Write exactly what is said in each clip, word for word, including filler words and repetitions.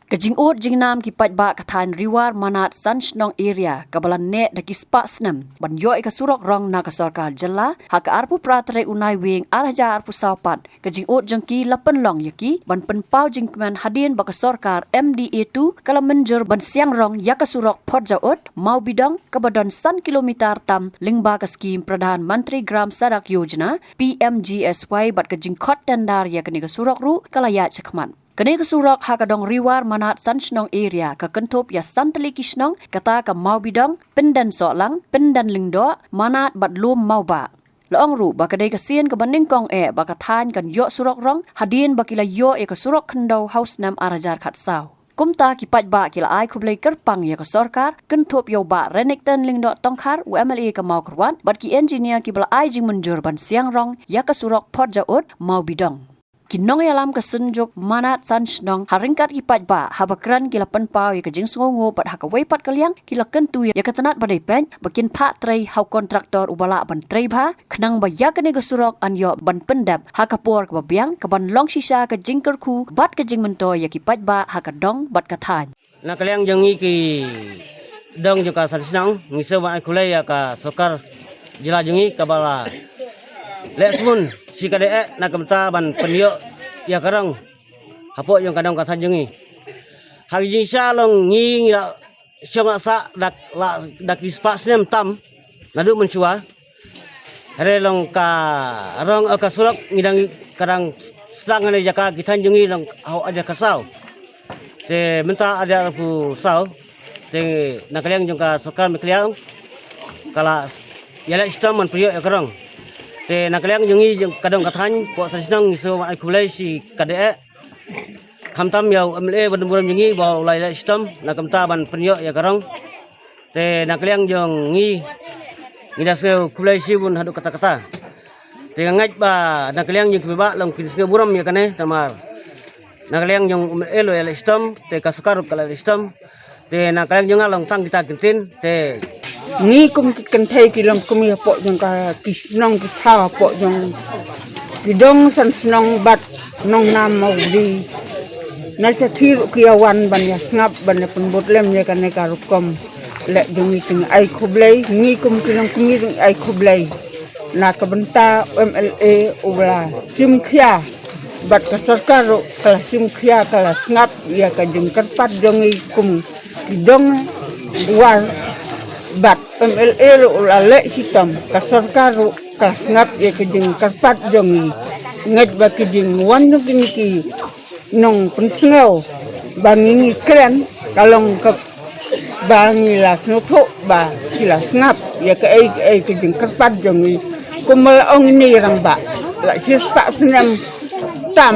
Ka jingud jingnam ki paidbah ka thaiñ Riwar Manat San Shnong Area kaba la neh da ki spah snem ban ïoh ïa ka surok rong na ka sorkar jylla, ha ka arphew phra tarik u Naiwieng ar hajar arphew saw pat, ka jingud jong ki la pynlong ïa ki ban pynpaw jingkmen hadien ba ka sorkar M D A two ka la mynjur ban siang rong ïa ka surok Photjaud Mawbidong kaba don san kilometer tam lyngba ka skim Pradhan Mantri Gram Sadak Yojana, P M G S Y, bad ka jingkhot tender ïa kane ka surok ruh ka la ïaid shakhmat. Kane ka surok ha ka dong Riwar Manat San Shnong Area ka kynthup ïa san tylli ki shnong, kata ka Mawbidong, Pyndensohlang, Pyndenlyngdoh, Manat bad Lum Mawbah. La ong ruh ba ka dei ka sien kaba nyngkong eh ba ka thaiñ kan ïoh surok rong hadien ba ki la ïoh ïa ka surok khyndew ha u snem ar hajar khatsaw. Kumta ki paidbah ki la ai khublei kyrpang ïa ka sorkar, kynthup ïa u Bah Renikton Lyngdoh Tongkhar, u M L A ka Mawkyrwat, bad ki engineer kiba la ai jingmynjur ban siang rong ïa ka surok Photjaud Mawbidong. Ki nongïalam ka Synjuk Manat San Shnong ha ryngkat ki paidbah haba kren ki la pynpaw ïa ka jingsngewnguh bad ha kawei pat ka liang ki la kyntu ïa ka tnat ba dei peit ba kin phah trei ha u kontraktor uba lah ban trei bha, khnang ba ïa kane ka surok yn ïoh ban pyndep ha ka por kaba biang, kaban long shisha ka jingkyrkhu bad ka jingmyntoi ïa ki paidbah ha ka dong bad ka thaiñ. Na ka liang jong ngi ki dong jong ka San Shnong, ngi sngewbha ai khublei ïa ka sorkar jylla jong ngi kaba la leh smun shi ka dei eh na ka bynta ban pynïoh ïa ka rong hapoh jong ka dong ka thaiñ jong ngi. Ha ka jingshisha long ngi, ngi la shong la sah da, la, da ki spah snem tam naduh mynshuwa. Hynrei long ka rong, eh, ka surok ngi dang, ka dang sdang ha kane ka jaka ki thaiñ jong ngi long ha u ar hajar khatsaw. Te mynta ar hajar arphew saw, te na ka liang jong ka sorkar Meghalaya ka la ïaleh shitom ban pynïoh ïa ka rong. Te na ka liang jong ngi jong ka dong ka thaiñ, hapoh San Shnong, ngi sngewbha ai khublei shi ka dei eh. Khamtam ïa u M L A ba don burom jong ngi ba u la ïaleh shitom na ka bynta ban pynïoh ïa ka rong. Te na ka liang jong ngi, ngi da sngew khublei shibun haduh katta katta. Te nga ngeit ba na ka liang jong ki paidbah long kin sngew burom ïa kane, namar na ka liang jong u M L A u la ïaleh shitom, te ka sorkar ruh ka la ïaleh shitom. Te na ka liang jong nga long tang kita ki ktien, te ngi kum ki kynthei ki long kum ïa hapoh jong ka, ki shnong ki thaw hapoh jong ki dong San Shnong bad Nongnam Mawbri. Na shatei ruh ki ïa wan ban ïa sngap ban ïa pynbud lem ïa kane ka rukom leh jong ngi, te ngi ai khublei, ngi kum ki nongkmie ruh ngi ai khublei na ka bynta u M L A uba la shim khia bad ka sorkar ruh ka la shim khia, ka la sngap ïa ka jingkyrpad jong ngi kum ki dong War bad u M L A ruh u la leh shitom, ka sorkar ruh ka la sngap ïa ka jingkyrpad jong ngi. Ngeit ba ki jingwan jong kine ki nongpynsngew ba ngi ngi kren ka long kaba ngi la sngewthuh ba ki la sngap ïa kaei kaei ka jingkyrpad jong ngi. Kumba la ong ine i rangbah, la shispah snem tam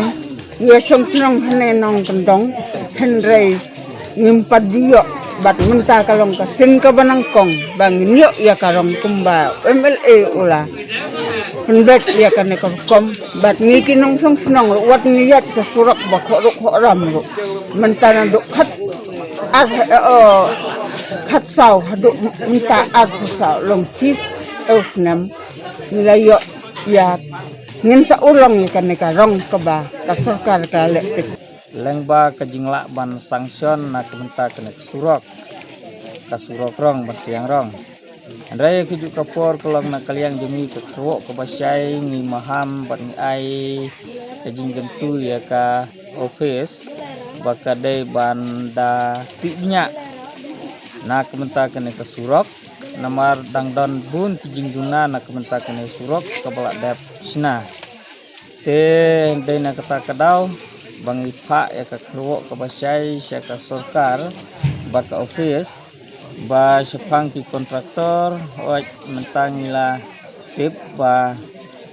ngi ïa shong shnong hangne nongkyndong, hynrei ngim pat ju ïoh, bad mynta ka long ka sien kaba nyngkong ba ngin ïoh ïa ka rong kumba u M L A u la pynbeit ïa kane ka rukom. Bad ngi ki nongshong shnong ruh wat ngi ïaid ka surok ba khohruh khohram ruh, mynta naduh khat ar, eh, khatsaw haduh mynta arphew saw, long shispah snem ngi la ïoh ïa, ngin sa urlong ïa kane ka rong kaba ka sorkar ka leh tip. Lyngba ka jinglah ban sanction na ka bynta kane ka surok, ka surok rong ban siang rong. Hynrei kajuh ka por ka long na ka liang jong ngi ka kyrwoh kaba shai, ngi maham bad ngi ai ka jingkyntu ïa ka office ba ka dei ban da tih bniah na ka bynta kane ka surok, namar dang don bun ki jingduna na ka bynta kane ka surok kaba la dep shna. Te dei na kata ka daw ba ngi phah ïa ka kyrwoh kaba shai sha ka sorkar bad ka office ba shaphang ki kontraktor, hooid mynta ngi la tip ba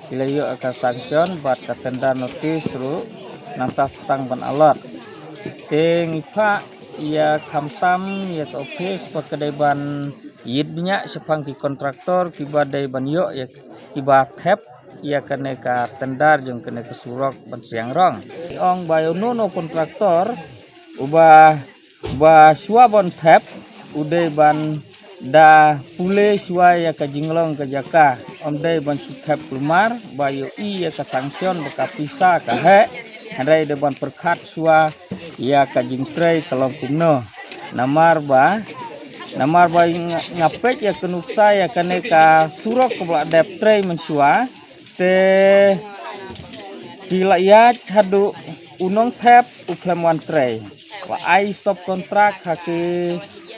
ki la ïoh ïa ka sanction bad ka tender notice ruh nangta sa tang ban allot. Te ngi phah ïa khamtam ïa ka office ba ka dei ban ïit bniah shaphang ki kontraktor kiba dei ban ïoh ïa, kiba thep ïa kane ka tender jong kane ka surok ban siang rong. Ong ba ïa uno uno kontraktor uba, uba shuwa ban thep u dei ban da pule shuwa ïa ka jinglong ka jaka. Ym dei ban shu thep kulmar ba ïohi ïa ka sanction ba ka pisa ka heh. Hynrei dei ban pyrkhat shuwa ïa ka jingtrei ka long kumno. Namar ba, namar ba nga, nga peit ïa ka nuksa ïa kane ka surok kaba la dep trei mynshuwa, te ki la ïaid haduh u nongthep u khlem wan trei. La ai sub kontrak ha ki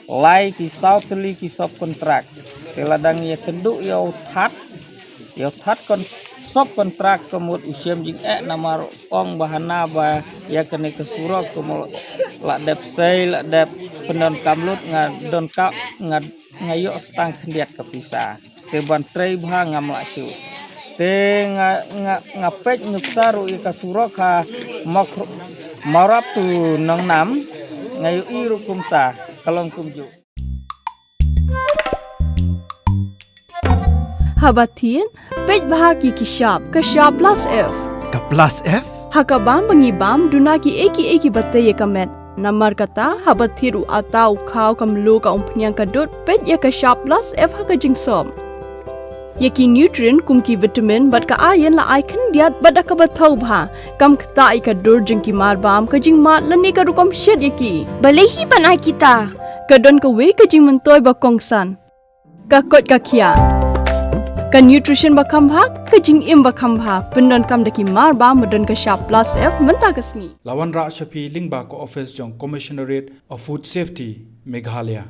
lai ki saw tylli ki sub kontrak. Te la dang ïa kynduh ïa u thad, ïa u thad kon sub kontrak ka mut u shem jingeh namar ong ba hana ba ïa kane ka surok ka mut la dep sei la dep pyndonkam lut nga donkam nga nga ïoh stang khyndiat ka pisa. Te ban trei bha ngam lah shuh. Te nga nga nga peit nuksa ruh ïa ka surok ha Mawkrah, Mawrap to Nongnam, nga ïohi ruh kumta ka long kumjuh. Haba thied, peit bha ki ki shap, ka shap plus F. Ka plus F? Ha ka bam ba ngi bam, duna ki ei ki ei ki ba tei ïa ka met. Namar kata, haba thied u ata u khaw ka mluh ka umphniang ka dud, peit ïa ka shap plus F ha ka jingsop. Ïa ki nutrient kum ki vitamin bad ka iron la ai khyndiat bad da kaba thaw bha. Kam ktah ïa ka dur jong ki marbam, ka jingmad lane ka rukom shet ïa ki. Balei hi ban ai kita? Ka don kawei ka jingmyntoi ba kongsan. Ka koit ka khiah. Ka nutrition ba kham bha, ka jingim ba kham bha. Pyndonkam da ki marbam ba don ka shap plus F mynta ka sngi. La wanrah sha phi lyngba ka office jong Commissionerate of Food Safety, Meghalaya.